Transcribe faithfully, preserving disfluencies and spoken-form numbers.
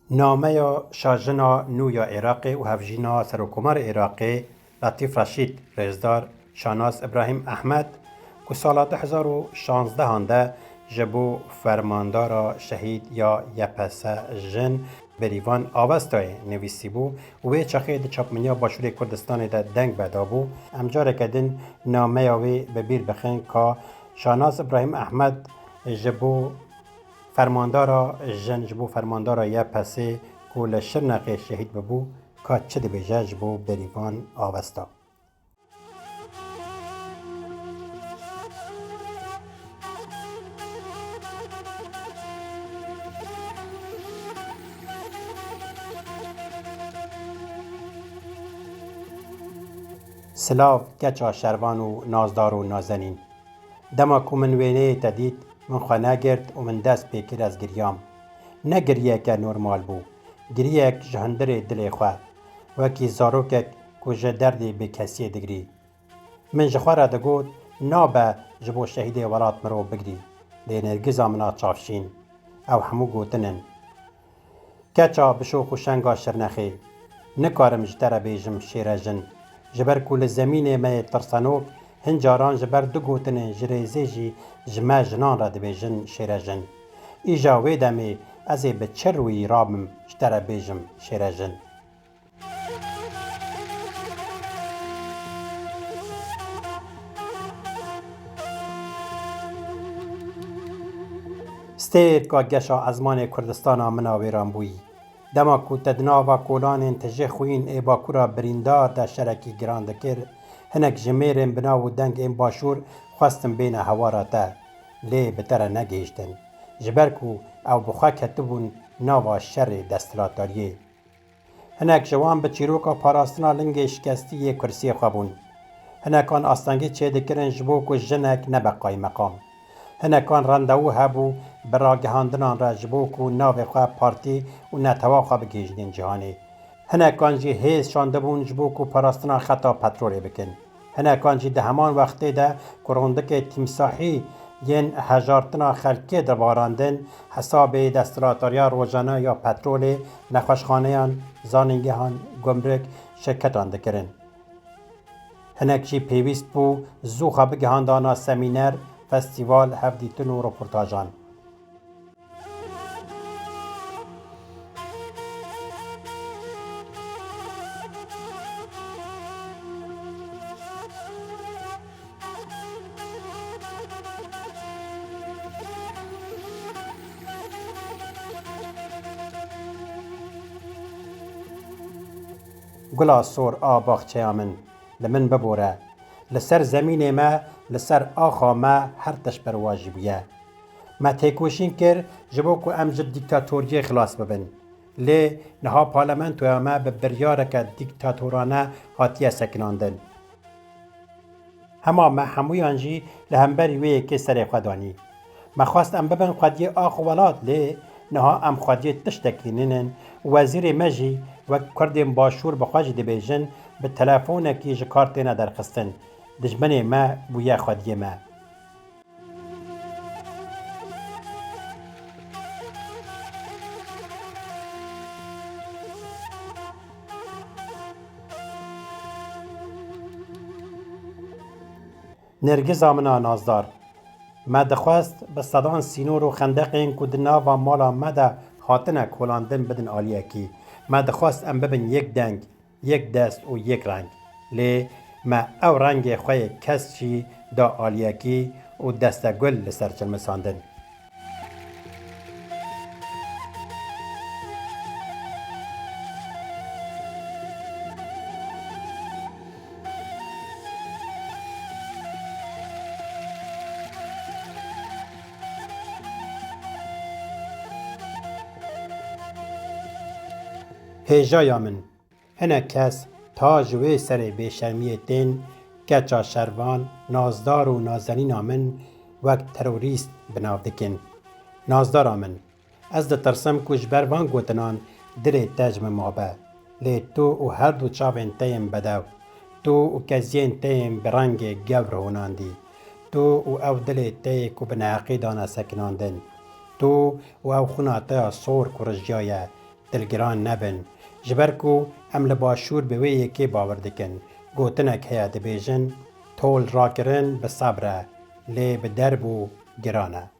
Nameya şajina nû ya Iraqê û hevjîna Serokkomarê Iraqê Letîf Reşîd, rêzdar Şanaz Îbrahîm Ehmed, ku sala du hezar û şanzdehan de ji bo fermandara şehîd ya Y P S jin Berîvan Avestayê nivîsîbû û wê çaxê di çapmeniya Başûrê Kurdistanê de deng vedabû. Em careke din nameya wê bi bîr bixin ka Şanaz Îbrahîm Ehmed ji bo fermandara jin, ji bo fermandara Y P S'ê ku li Şirnexê şehîd bibû, ka çi dibêje ji bo Berîvan Avesta. Silav, keça şervan û nazdar û nazenîn. Dema ku min wêneyê te dît, min xwe negirt û min dest pê kir, ez giriyam. Ne giriyeke normal bû. Giriyek ji hundirê dilê xwe. Wekî zarokek ku ji derdê bêkesiyê digirî. Min ji xwe re digot, nabe ji bo şehîdê welat mirov bigirî. Lê nêrgiza min a çavşîn. Ew hemû gotin in. Keça bişox û şenga Şirnexê. Nikarim ji te re bêjim şêre jin. Ji ber ku li zemînê me yê tirsenok hin caran ji ber du gotinên ji rêzê jî ji me jinan re dibêjin şêre jin. Îja wê demê ez ê bi çi rûyî rabim ji te re bêjim şêre jin? Stêrka geşa ezmanê Kurdistana min a wêranbûyî. Dema ku te di nava kolanên tijî xwîn ê Bakûra birîndar de şerekî giran dikir, hinek ji mêrên bi nav û deng ên Başûr xwestin bêne hewara te, lê bi te re negihîştin, ji ber ku ew bi xwe ketibûn nava şerê desthilatdariyê. Hinek ji wan bi çîroka parastina lingê şikestî yê kursiyê xwe bûn. Hinekan astengî çêdikirin ji bo ku jinek nebe qaymeqam. Hinekan rendewû hebû bi ragihandinan re ji bo ku navê xwe, partî û netewa xwe bigihîjnên cîhanê. Hinekan jî hêz şandibûn ji bo ku parastina xeta petrolê bikin. Hinekan jî di heman wextê de ku rondikê tîmsahî yên hejartina xelkê dibarandin, hesabê desthilatdariya rojane ya petrolê, nexweşxaneyan, zanîngehan, gumruk, şirketan dikirin. Hinek jî pêwîst bû zû xwe bigihanda na semîner, festîval, hevdîtin û roportajan. Gula sor a baxçeya min, li min bibore. Li ser zemînê me, li ser axa me her tişt berwajî bûye. Me têkoşîn kir ji bo ku em ji dîktatoriyê xilas bibin. Lê niha parlamentoya me bi biryareke dîktatorane hatiye sekinandin. Hema me hemûyan jî li hemberî wê yekê serê xwe danî. Me xwest em bibin xwediyê ax û welat, lê niha em xwediyê tiştekî nînin û wezîrê me jî, wek Kurdên Başûr bi xwe jî dibêjin, bi telefonekî ji kar têne derxistin. Dijminê me bûye xwediyê me. Nêrgiza min a nazdar, me dixwest bi sedan sînor û xendeqên ku di nava mala me de hatine kolandin bidin aliyekî. Me dixwest em bibin yek deng, yek dest û yek reng. Lê me ew rengê xwe yê kesk jî da aliyekî û destegul li ser çilmisandin. Hêjaya min, hinek kes ta ji wê serê bêşermiyê tên keça şervan, nazdar û nazenîna min wek terorîst bi nav dikin. Nazdara min, ez ditirsim ku ji ber van gotinan dilê te ji min mabe. Lê tu û her du çavên te yên bedew, tu û keziyên te yên bi rengê gewr honandî, tu û ew dilê te yê ku bi neheqî dane sekinandin, tu û ew xwina te ya sor ku rijiyaye, dilgiran nebin. Ji ber ku em li başûr bi wê yekê bawer dikin. Gotinek heye, dibêjin, tol rakirin bi sebr e, lê bi derb û giran e.